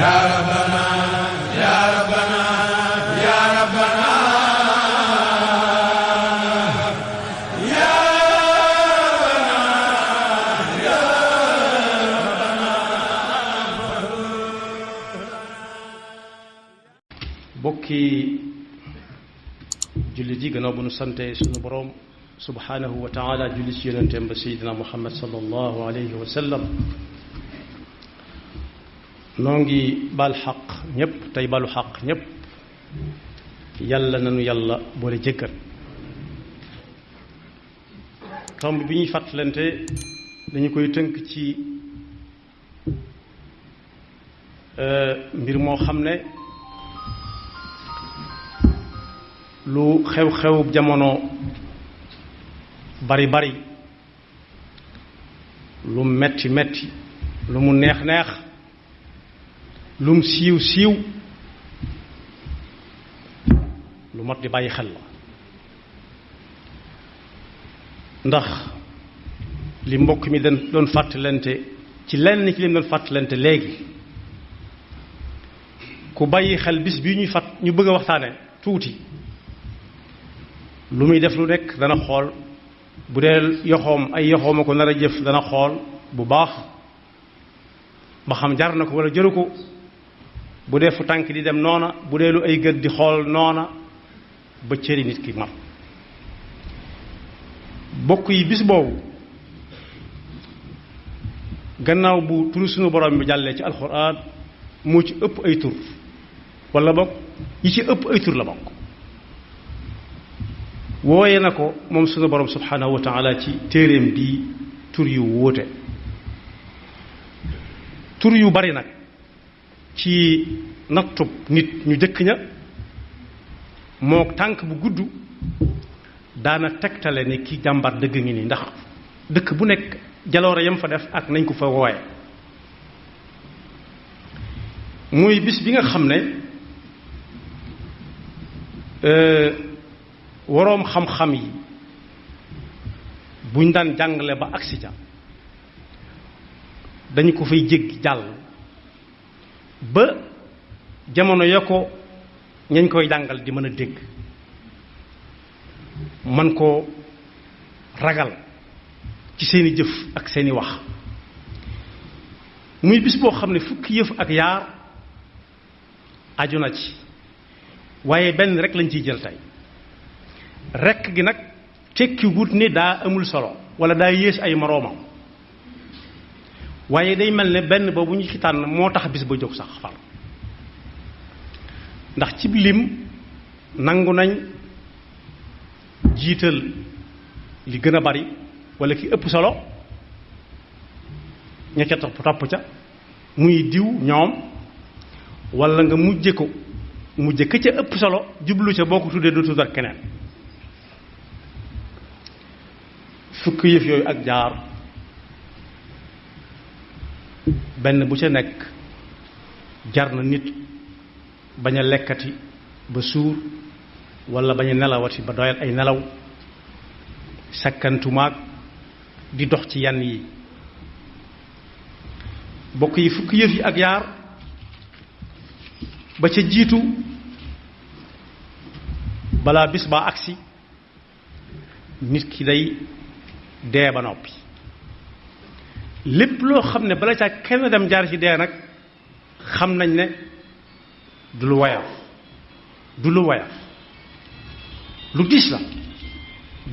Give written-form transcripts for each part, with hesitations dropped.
ya rabbana ya rabbana ya rabbana ya rabbana ya rabbana. bokki jullit yi gannaaw bu nu sante sunu boroom subhanahu wa taala julli ci yonenteem ba seydina muhammad sallallahu alayhi wa sallam noo ngi baal xaq ñépp tey balu xaq ñépp yàlla nanu yàlla boole jëkkër tomb bi ñuy fàttalante dañu koy tënk ci mbir moo xam ne lu xew-xew jamono bari bari lu metti metti lu mu neex neex lum siiw siiw lu mat di bàyyi xel la ndax li mbokk mi doon fàttalante ci lenn ci li mu doon fàttalante léegi ku bàyyi xel bis bii ñu bëgg a waxtaane tuuti lu muy def lu nekk dana xool bu dee yoxoom ay yoxooma ko nar a jëf dana xool bu baax ba xam jar na ko wala jëru ko bu dee fu tànk di dem noona bu dee lu ay gët di xool noona ba cëri nit ki mat bokk yi bis boobu gannaaw bu turu sunu borom bi jàllee ci alxuraan moo ci ëpp ay tur wala bokk yi ci ëpp ay tur la bokk wooye na ko moom sunu borom subhanahu wa taala ci téeréem bi tur yu wóote tur yu bari nag ci nattub nit ñu jëkk ña moo tànk bu gudd daana tegtale ni ki jàmbar dëgg ngi nii ndax dëkk bu nekk jaloore yam fa def ak nañ ko fa wooye muy bis bi nga xam ne waroom xam-xam yi buñ daan jàngale ba agsi ca dañu ko fay jéggi jàll ba jamono ya ko ñañ koy jàngal di mën a dégg man koo ragal ci seeni jëf ak seeni wax muy bis boo xam ne fukki yëf ak yaar aju na ci waaye benn rek lañ ciy jël tey rekk gi nag tekki wut ni daa amul solo wala daa yées ay moroomam waaye day mel ne benn boobu ñu ci tànn moo tax bis ba jóg sax far ndax cib lim nangu nañ jiital li gën a bari wala ki ëpp solo ña ca topp ca muy diw ñoom wala nga mujje ko mujje ka ca ëpp solo jublu ca boo ko tuddee du tudd ak keneen fukk yëf yooyu ak jaar benn bu ca nekk jar na nit bañ a lekkati ba suur wala bañ a nelawati ba doyal ay nelaw sakkantumaag di dox ci yan yi bokk yi fukk yëf yi ak yaar ba ca jiitu balaa bis baa agsi nit ki day dee ba noppi lépp loo xam ne bala caa kenn dem jaar ci dee nag xam nañ ne du lu woyof du lu woyof lu diis la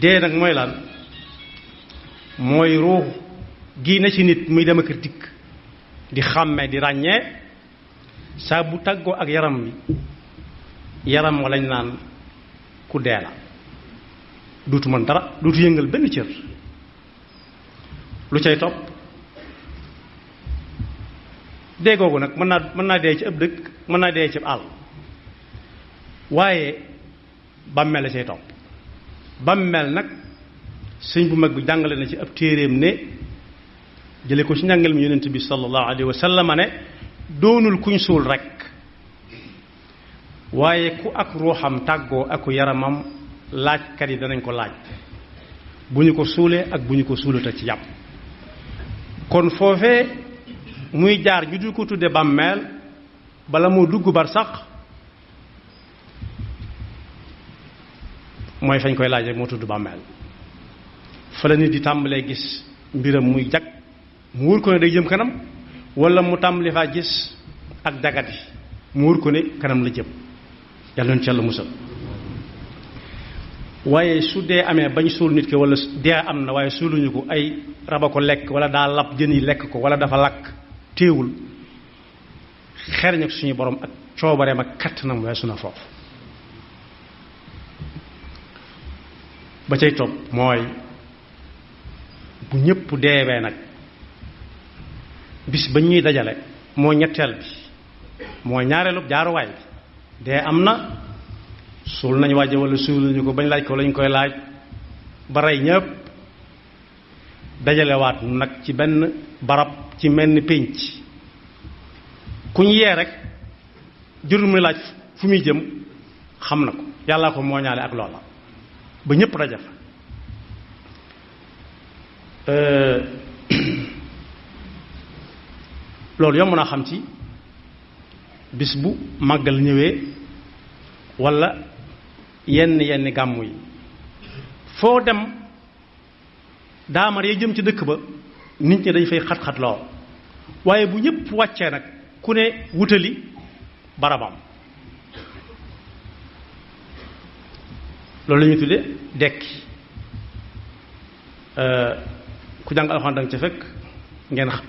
dee nag mooy lan mooy ruux gi na ci nit muy dem ak dikk di xàmme di ràññee saa bu tàggoo ak yaram bi yaram wa lañ naan ku dee la duutu mën dara duutu yëngal benn cër lu cay topp dee googu nag mën naa dee ci ëpp dëkk mën naa dee ci àll waaye bàmmeel la cay topp bàmmeel nag sëñ bu mag bi jàngale na ci ab téeréem ne jële ko ci njàngal mi yonent bi sallallahu alayhi wa sallam ne doonul kuñ suul rekk waaye ku ak ruuxam tàggoo aku yaramam laajkat yi danañ ko laaj bu ñu ko suulee ak bu ñu ko suulata ci yàpp kon foofee muy jaar ñu du ko tudde bàmmeel bala moo dugg barsàq mooy fañ koy laaj rek moo tudd bàmmeel fa la nit di tàmbalee gis mbiram muy jag mu wóor ko ne day jëm kanam wala mu tàmbali faa gis ak jagati mu wóor ko ne kanam la jëm yàlla nañu ci yàlla musal waaye su dee amee bañ suul nit ki wala dee am na waaye suuluñu ko ay raba ko lekk wala daa lab jën yi lekk ko wala dafa lakk téewul xereñ ak suñu borom ak coobareem ak kattanam weesu na foofu ba cay topp mooy bu ñëpp deewee nag bis ba ñuy dajale moo ñetteel bi mooy ñaareelu jaaruwaay bi dee am na suul nañu waaje wala suul nañu ko bañ laaj ko lañ koy laaj ba rey ñëpp dajalewaat nag ci benn barab ci mel ni pénc ku ñu yee rek jurul muy laaj fu muy jëm xam na ko yàllaa ko mooñaale ak loola ba ñëpp daje fa loolu yomb naa xam ci bis bu màggal ñëwee walla yenn gàmmu yi foo dem daamar ya jëm ci dëkk ba nit ñi dañ fay xat-xat loo waaye bu ñëpp wàccee nag ku ne wutali barabam loolu la ñuy tudde dekki ku jàng alxuraan danga ca fekk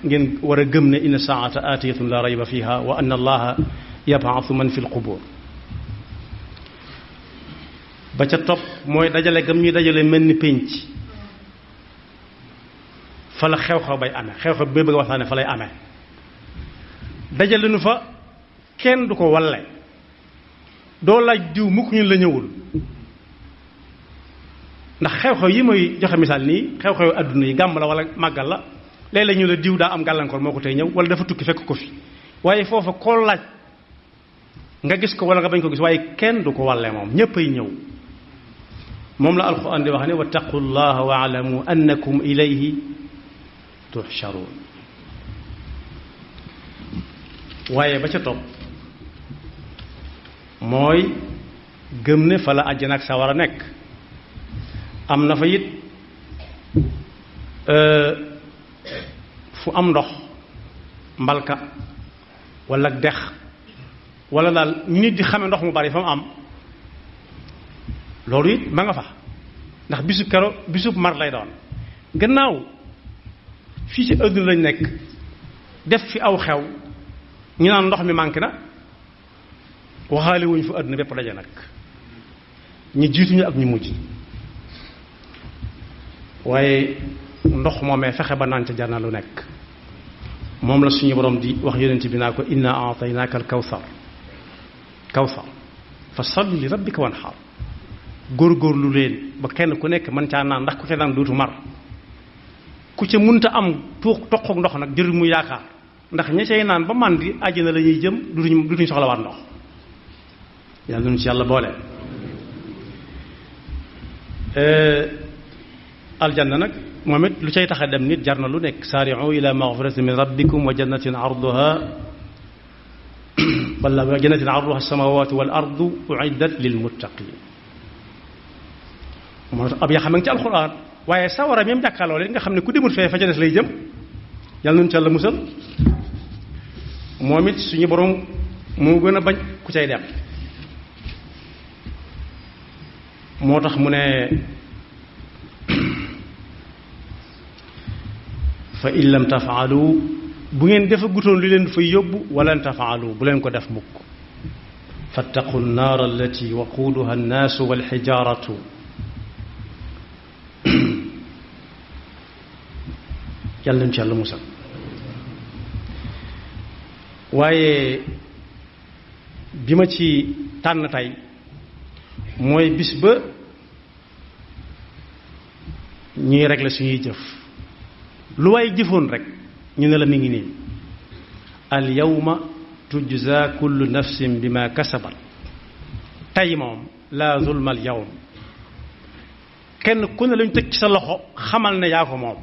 ngeen war a gëm ne inna saata aatiyatun la rayba fiha wa anna allaha yab'athu man fi lqubur ba ca topp mooy dajale gëm ñuy dajale mel ni pénc fa la xew-xew bay amee xew-xew bi bëgg a waxtaane fa lay amee dajale nu fa kenn du ko walle doo laaj diw mukk ñun la ñëwul ndax xew-xew yi mooy joxe misaal nii xew-xew adduna yi gàmm la wala màggal la léeg-léeg ñu la diw daa am gàllankoor moo ko tey ñëw wala dafa tukki fekk ko fi waaye foofa koo laaj nga gis ko wala nga bañ ko gis waaye kenn du ko walle moom ñéppay ñëw moom la alquran di wax ne wattaqullaha wa alamu annakum ilayhi tuhsharun waaye ba ca topp mooy gëm ne fa la àjjana ak sawara nekk am na fa it fu am ndox mbalka wala dex wala daal nit di xame ndox mu bari fa mu am loolu it ma nga fa ndax bisub mar lay doon gannaaw fii ci àdduna lañ nekk def fi aw xew ñu naan ndox mi manqué na waxaale wuñ fu àdduna bépp daje nag ñi jiituñu ak ñu mujj waaye ndox moomee fexe ba naan ca jar na lu nekk moom la suñu borom di wax yonent bi naa ko inna a'taynaaka al kawsar fa salli li rabbika wanhar góorgóorlu leen ba kenn ku nekk mën caa naan ndax ku ca naan dootu mar ku ca munta am toq ndox nag jërul mu yaakaar ndax ña cay naan ba man di àjjana la ñuy jëm dutuñu soxlawaat ndox yàlla nañu ci yàlla boole. aljanna nag moom it lu cay tax a dem nit jar na lu nekk saari'u ila maghfiratin min rabbikum wa jannatin arduha wala wa jannatin arduha as-samawati wal ardu u'iddat lil muttaqin moo tax ab yaa xam nga ci alxuraan waaye sawara même jàkkaarloo leen nga xam ne ku demul fee fa ca des lay jëm yàlla nañu ci yàlla musal moom it suñu borom moo gën a bañ ku cay dem moo tax mu ne fa in lam tafaalu bu ngeen defa gutoon li leen fay yóbbu walan tafaalu bu leen ko def mukk fattaqu nnaar allati waquuduha annaasu walxijaaratu yàlla nañu ci yàlla musal waaye bi ma ci tànn tey mooy bis ba ñuy régler suñuy jëf lu waay jëfoon rek ñu ne la mi ngi nii al yawma tujza kullu nafsin bima kasabat tey moom la zulma al yawm kenn ku ne lañu teg ci sa loxo xamal ne yaa ko moom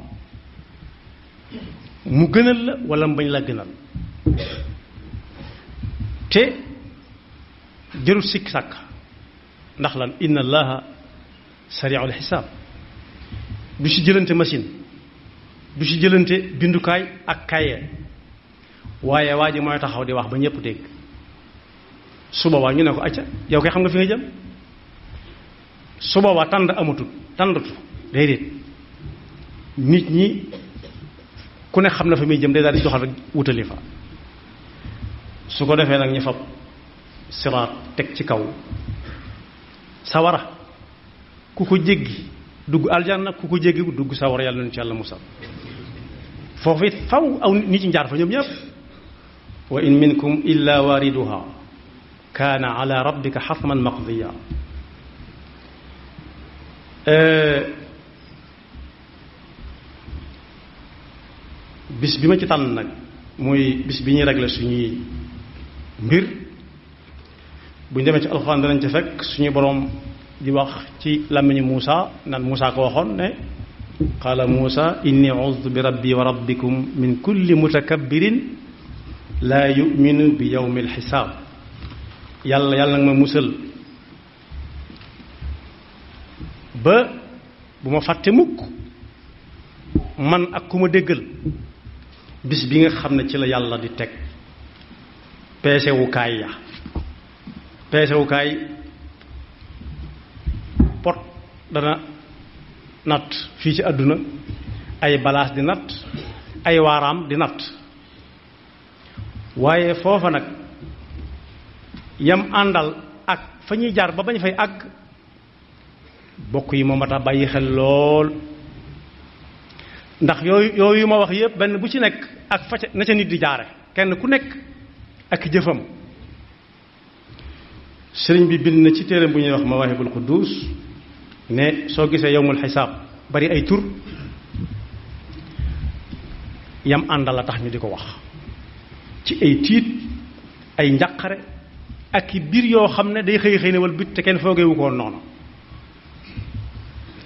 mu gënal la wala mu bañ la gënal te jërul sikk sàkk ndax lan inna allaha sari'ul xisaab du ci jëlante machine du ci jëlante bindukaay ak kaye waaye waa ji mooy taxaw di wax ba ñëpp dégg su boobaa ñu ne ko acca yow kay xam nga fi nga jëm su boobaa tànd amatul tàndatu déedéet nit ñi ku ne xam na fa muy jëm day daal di doxal rek wutali fa su ko defee nag ñu fab siraat teg ci kaw sawara ku ko jéggi dugg aljanna ku ko jéggi dugg sawara yàlla nañu ci yàlla musal foofu it faw aw nit ñi jaar fa ñoom ñëpp wa in minkum illa wariduha kaana ala rabbika xatman maqdiya bis bi ma ci tànn nag muy bis bi ñuy régler suñuy mbir bu ñu demee ci alxuraan danañ ci fekk suñu boroom di wax ci làmmiñu Muusa naan Muusa ko waxoon ne qaala Muusa inni uztu bi rabbi wa rabbikum min kulli mutakabbirin laa yuminu bi yawmi alxisaab yàlla nag ma musal ba bu ma fàtte mukk man ak ku ma déggal bis bi nga xam ne ci la yàlla di teg peesewukaay ya peesewukaay pot dana natt fii ci àdduna ay balaas di natt ay waaraam di natt waaye foofa nag yam àndal ak fa ñuy jaar ba bañ fay àgg bokk yi moom a tax bàyyi xel lool ndax yooyu ma wax yépp benn bu ci nekk ak fa ca na ca nit di jaare kenn ku nekk ak jëfam sëriñ bi bind na ci téere bu ñuy wax Mawaahibul Quddus ne soo gisee yawmul xisaab bari ay tur yam àndal la tax ñu di ko wax ci ay tiit ay njàqare ak i biir yoo xam ne day xëy ne wal bit te kenn foogeewu ko noonu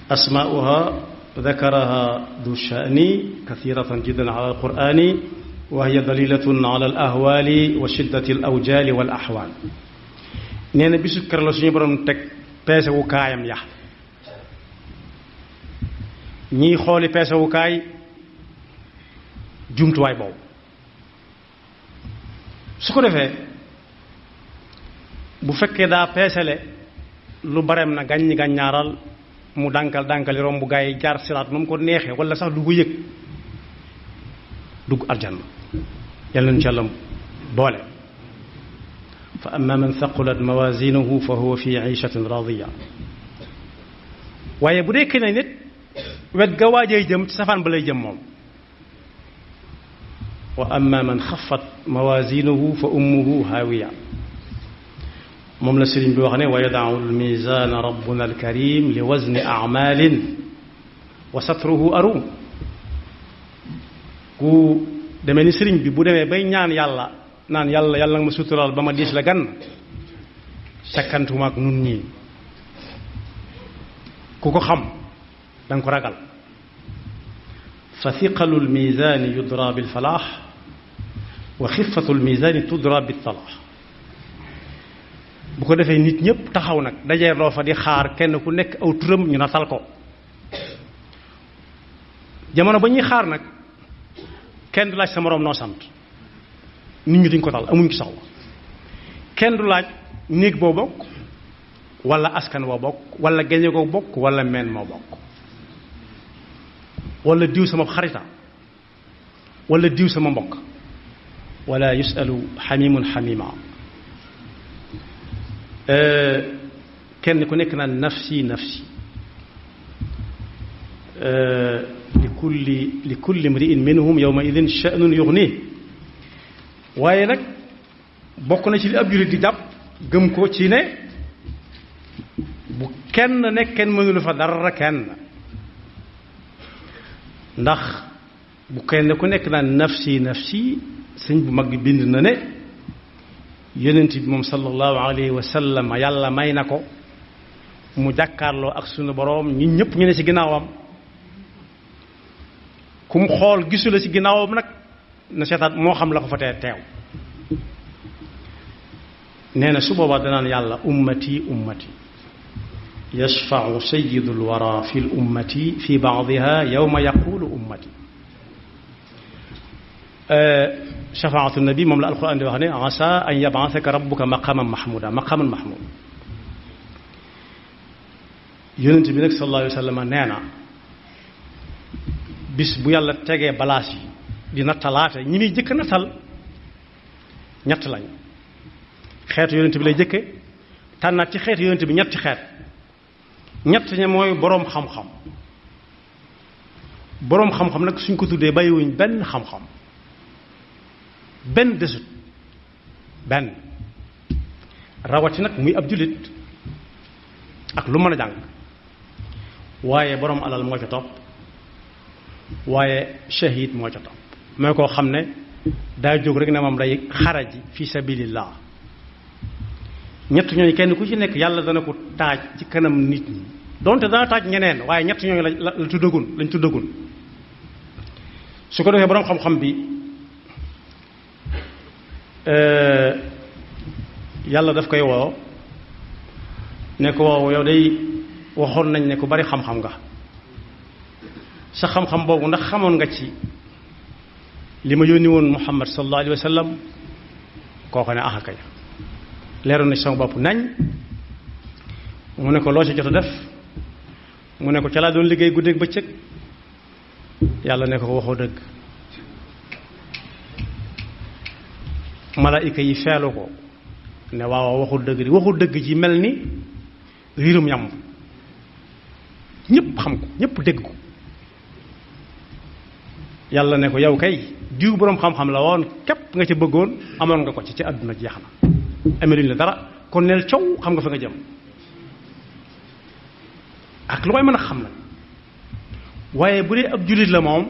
asmaa'uha dakaraha du sha'ni kathiratan jiddan ala alqur'ani wa hiya dalilatun ala al ahwali wa shiddati al awjali wal ahwal nee na bisu kër la suñu borom teg peesewu kaayam ya ñiy xooli peesewu kaay jumtuwaay boobu su ko defee bu fekkee daa peesele lu bareem na gàññi gàññaaral mu dànkali romb gaa yi jaar siraat nu mu ko neexee wala sax du ko yëg dugg aljanna yàlla nañu ci yàlla boole fa amma man thaqulat mawazinuhu fa huwa fi ishatin radiya waaye bu dee keneen nit wet ga waajay jëm ci safaan ba lay jëm moom wa amma man xafat mawazinuhu fa ummuhu haawiya moom la sëriñ bi wax ne wa yadau almizan rabbuna alkarim li wazni amalin wa satruhu arum ku demee ni sëriñ bi bu demee bay ñaan yàlla naan yàlla nga ma suturaal ba ma diis la gan sakkantuma ak nun ñii ku ko xam danga ko ragal fa thiqalu almizani yudra bilfalaax wa xifatu almizani tudra biltalaax bu ko defee nit ñëpp taxaw nag dajee loo fa di xaar kenn ku nekk aw turam ñu natal ko jamono ba ñuy xaar nag kenn du laaj sa moroom noo sant nit ñi duñ ko tal amuñ ci soxla kenn du laaj néeg boo bokk wala askan boo bokk wala geñe koo bokk wala meen moo bokk wala diw sama xarita wala diw sama mbokk wala yusalu xamimun xamima kenn ku nekk naan nafsi nafsi li kulli imri'in minhum yawma idin sha'nun yughni waaye nag bokk na ci li ab jullit di jàpp gëm ko ci ne bu kenn nekk kenn mënulu fa dara kenn ndax bu kenn ku nekk naan nafsi nafsi sëñ bu mag bi bind na ne yonent bi moom sallallahu alayhi wa sallam yàlla may na ko mu jàkkaarloo ak sunu boroom ñun ñëpp ñu ne ci ginnaawam ku mu xool gisu la ci ginnaawam nag na seetaat moo xam la ko fa teew nee na su boobaa danaan yàlla ummati ummati yashfau sayidu lwara fi l ummati fi baadiha yowma yaqulu ummati. shafaatu nabi moom la alquran di wax ne asa an yabaasaka rabbuka maqaman mahmuda maqaman mahmud. yonent bi nag sallallahu alayhi wa sallam nee na bis bu yàlla tegee balaas yi di nattalaate ñi muy jëkk nattal ñett lañ. xeetu yonent bi lay jëkke tànnaat ci xeetu yonent bi ñetti xeet. ñett ña mooy boroom xam-xam. boroom xam-xam nag suñ ko tuddee bàyyiwuñ benn xam-xam benn desut benn rawati nag muy ab jullit ak lu mën a jàng. waaye boroom alal moo ca topp waaye shahid moo ca topp mooy koo xam ne daa jóg rek ne moom day xaraji fi sabilillah. ñett ñooñu kenn ku ci nekk yàlla dana ko taaj ci kanam nit ñi donte dana taaj ñeneen waaye ñett ñooñu la tuddagun lañ tuddagun. su ko defee boroom xam-xam bi yàlla daf koy woo ne ko wow yow day waxoon nañ ne ku bari xam-xam nga sa xam-xam boobu ndax xamoon nga ci li ma yónni woon Muhammad sallallahu alayhi wa sallam kooku ne ah kay leeroon na ci sama bopp nañ. mu ne ko loo ci jot a def mu ne ko ca laa doon liggéey guddeeg bëccëg. yàlla ne ko waxoo dëgg. malaayika yi feelu ko ne waaw waxul dëgg di waxul dëgg ji mel ni riirum yàmb ñëpp xam ko ñëpp dégg ko. yàlla ne ko yow kay diw boroom xam-xam la woon képp nga ca bëggoon amoon nga ko ci àdduna jeex na ameluñ la dara kon neel coow xam nga fa nga jëm ak lu may mën a xam nag. waaye bu dee ab jullit la moom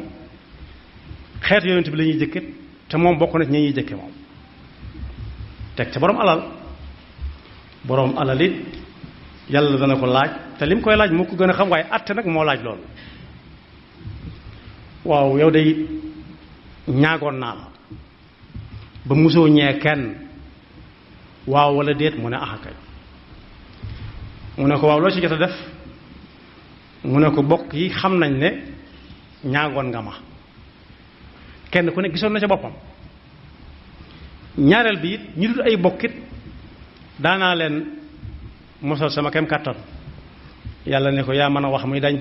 xeetu yonent bi la ñuy jëkke te moom bokk na ci ñi ñuy jëkke moom teg ca boroom alal it yàlla dana ko laaj te lim koy laaj moo ko gën a xam waaye àtte nag moo laaj loolu. waaw yow day ñaagoon naa la ba musoo ñee kenn waaw walla déet mu ne axakay. mu ne ko waaw loo ci jot a def mu ne ko bokk yi xam nañ ne ñaagoon nga ma kenn ku ne gisoon na ca boppam. ñaareel bi it ñu dul ay bokkit daanaa leen mosal sama kem kàttan. yàlla ne ko yaa mën a wax muy dañ.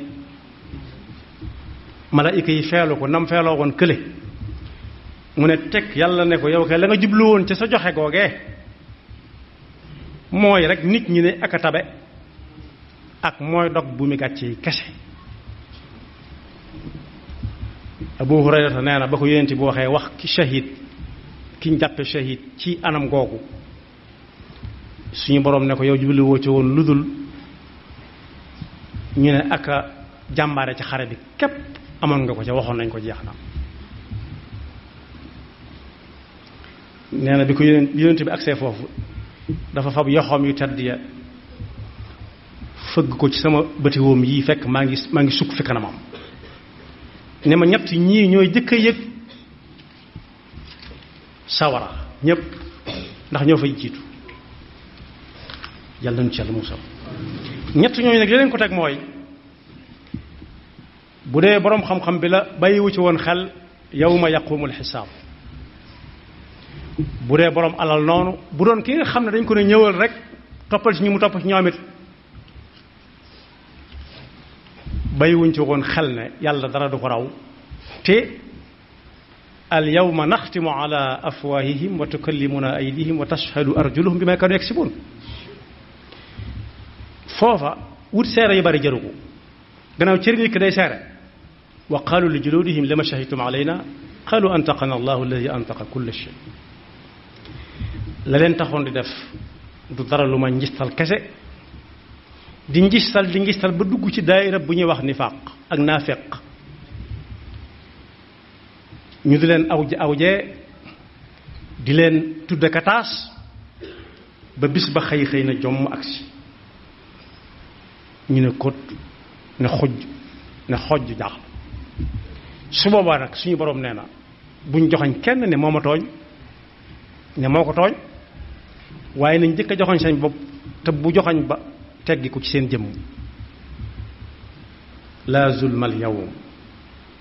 malaayika yi feelu ko nam feeloo woon kële mu ne teg yàlla ne ko yow kay la nga jublu woon ca sa joxe googee mooy rek nit ñi ne ak a tabe ak mooy dog bu mi gàcce yi kese. Abu Hurayrata nee na ba ko yonent bi waxee wax ki shahid ki ñu jàppe shahid ci anam googu suñu boroom ne ko yow jublu woo ci woon ludul ñu ne ak a jàmbaare ci xare bi képp amoon nga ko ca waxoon nañ ko jeex na. nee na bi ko yonent bi agsee foofu dafa fab yoxoom yu tedd ya fëgg ko ci sama bëti woom yii fekk maa ngi sukk fi kanamam ne ma ñett ñii ñooy jëkk a yëg sawara ñépp ndax ñoo fay jiitu yàlla nañu ci yàlla musal. ñett ñooñu nag li leen ko teg mooy bu dee boroom xam-xam bi la bàyyiwu ci woon xel yawma yaqumul xisaab. bu dee boroom alal noonu bu doon ki nga xam ne dañ ko ne ñëwal rek toppal ci ñi mu topp ci ñoom it bàyyiwuñ ci woon xel ne yàlla dara du ko raw te al yawma naxtimu ala afwahihim wa tukallimuna aydihim wa tashhadu arjuluhum bima kanu yaksibun. foofa wut seere yu bari jëru ko gannaaw cër nit ki day seere wa qalu li juludihim lima shahidtum alayna qalu antaqana allahu alladi antaqa kulla shay. la leen taxoon di def du dara lu ma njistal kese di njistal ba dugg ci daayira bu ñuy wax nifaaq ak naafeq ñu di leen awjee di leen tudde kataas ba bis ba xëy na jomm agsi ñu ne kot ne xojj jaaxal. su boobaa nag suñu boroom nee na buñ joxañ kenn ne moo ma tooñ ne moo ko tooñ waaye nañ njëkk a joxoñ seen bopp te bu joxoñ ba teggi ko ci seen jëmm la zulma al yawm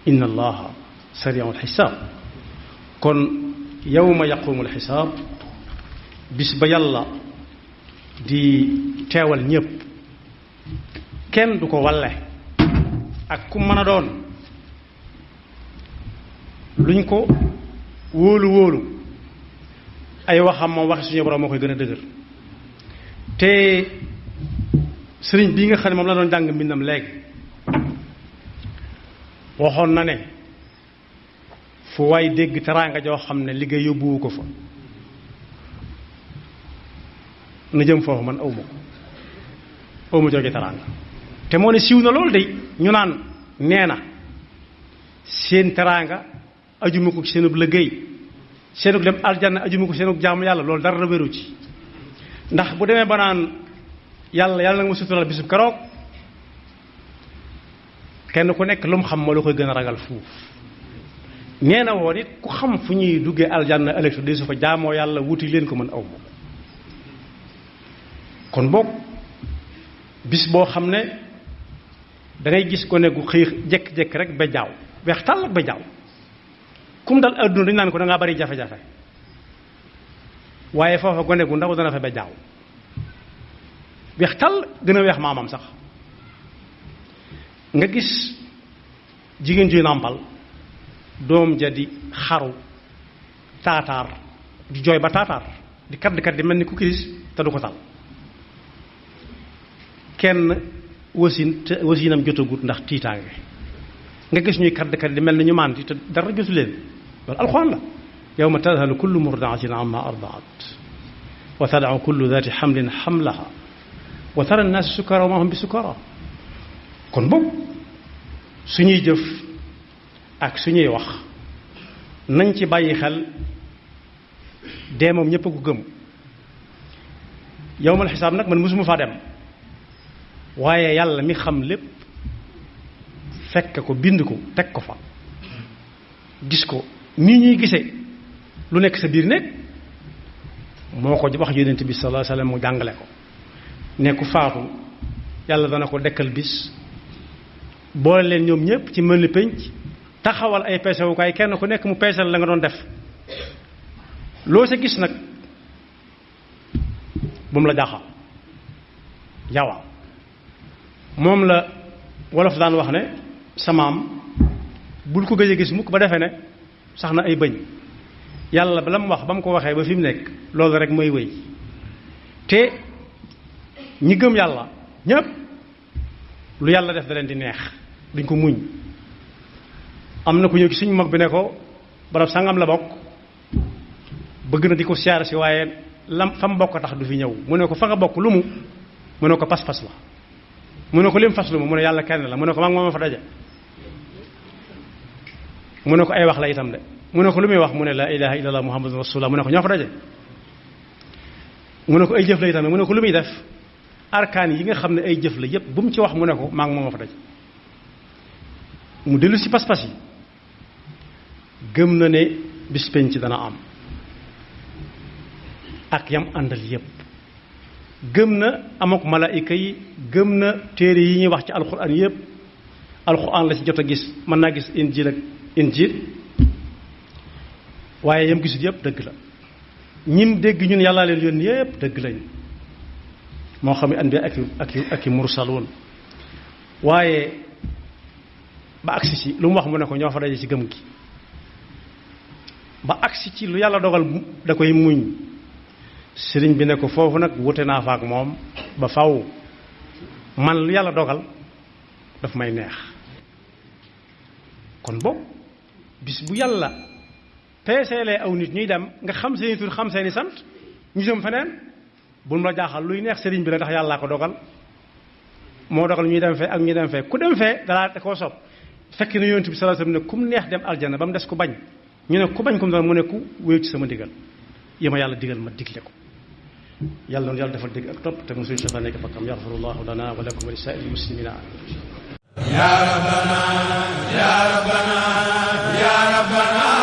inna allaha sari'ul xisaab kon yawma yaqumul xisaab bis ba yàlla di teewal ñépp kenn du ko walle ak ku mën a doon luñ ko wóolu wóolu ay waxam moom waxi suñu borom moo koy gën a dëgër te sëriñ bii nga xam ne moom la doon jàng mbindam léegi waxoon na ne fu waay dégg teraanga joo xam ne liggéey yóbbuwu ko fa na jëm foofu man awma jooge teraanga te moo ne siiw na loolu de ñu naan nee na seen teraanga ajuma ko ci seenub liggéey seenug dem aljanna ajuma ko seenug jaamu yàlla loolu dara wéru ci ndax bu demee ba naan yàlla nag ma sutural bisub keroog kenn ku nekk lu mu xam moo la koy gën a ragal fuuf nee na woon it ku xam fu ñuy duggee aljanna ëllëg su dee su fa jaamoo yàlla wuti leen ko mën aw ma kon boog bis boo xam ne dangay gis ko ne gu xëy jekk-jekk rek ba jaaw weex tàll ak ba jaaw kum dal adduna dañu naan ko da ngaa bari jafe-jafe waaye foofa gone gu ndaw dana fa ba jaaw weex tàll gën a weex maamam sax nga gis jigéen juy nàmpal doom ja di xaru taataar di jooy ba taataar di kat di mel ni ku kiris te du ko tal kenn wasinam jotagut ndax tiitaange nga gis ñuy kat di mel ni ñu màndi te dara jotu leen loolu alxuraan la yawma tadhalu kullu murdaatin amma ardaat wa tadau kullu dati xamlin xamlaha wa tara nnaasi sukara wa ma hum bi sukara kon boobu suñuy jëf ak suñuy wax nañ ci bàyyi xel dee moom ñépp a ko gëm yawmal xisaab nag man mosuma faa dem waaye yàlla mi xam lépp fekk ko bind ko teg ko fa gis ko nii ñuy gisee lu nekk sa biir nekk moo ko wax yonent bi sallallahu alayhi wasallam mu jàngale ko ne ku faatu yàlla dana ko dekkal bis boole leen ñoom ñëpp ci mën li pénc taxawal ay peesewukaay kenn ku nekk mu peesal la nga doon def loo sa gis nag bu mu la jaaxal yawa moom la wolof daan wax ne samaam bul ko gëj a gis mukk ba defee ne sax na ay bëñ yàlla ba la mu wax ba mu ko waxee ba fi mu nekk loolu rek mooy wéy te ñi gëm yàlla ñépp lu yàlla def da leen di neex duñ ko muñ am na ku ñëw ci suñu mag bi ne ko barab sangam la bokk bëgg na di ko siyaare si waaye lam fa mu bokk tax du fi ñëw mu ne ko fa nga bokk lu mu ne ko pas-pas la mu ne ko lim fas lu mu ne yàlla kenn la mu ne ko mag moom fa daje mu ne ko ay wax la itam de mu ne ko lu muy wax mu ne la ilaha illallah muhammadun rasulullah mu ne ko ñoo fa daje mu ne ko ay jëf la itam mu ne ko lu muy def arkaan yi nga xam ne ay jëf la yépp bu mu ci wax mu ne ko maa ngi moom fa daje mu dellu si pas-pas yi gëm na ne bis penc dana am ak yam àndal yépp gëm na amok malaayika yi gëm na téere yi ñuy wax ci alxuraan yépp alxuraan la ci jot a gis mën naa gis injil ak injil waaye yam gisut yépp dëgg la ñim dégg ñun yàllaa leen yónni yépp dëgg lañ moo xam ne anbiya ak i mursaloon waaye ba agsi ci lu mu wax mu ne ko ñoo fa daje ci gëm gi ba agsi ci lu yàlla dogal da koy muñ sëriñ bi ne ko foofu nag wute naa fa ak moom ba faw man lu yàlla dogal daf may neex kon boobu bis bu yàlla peeseelee aw nit ñuy dem nga xam seeni tur xam seeni sant ñu jëm feneen bu mu la jaaxal luy neex sëriñ bi la ndax yàllaa ko dogal moo dogal ñuy dem fee ak ñuy dem fee ku dem fee dalaa da koo sopp fekk na yonent bi sallallahu alayhi wasallam ne kum neex dem aljana ba mu des ku bañ ñu ne ku bañ kum doon mu ne ku wéew ci sama digal yi ma yàlla digal ma digle ko yàlla noonu yàlla defal dégg ak topp te mosuñu seytaan nekk fakkam yaxfirullahu lana wa lakum wa li saa'iril muslimina ya rabbana ya rabbana ya rabbana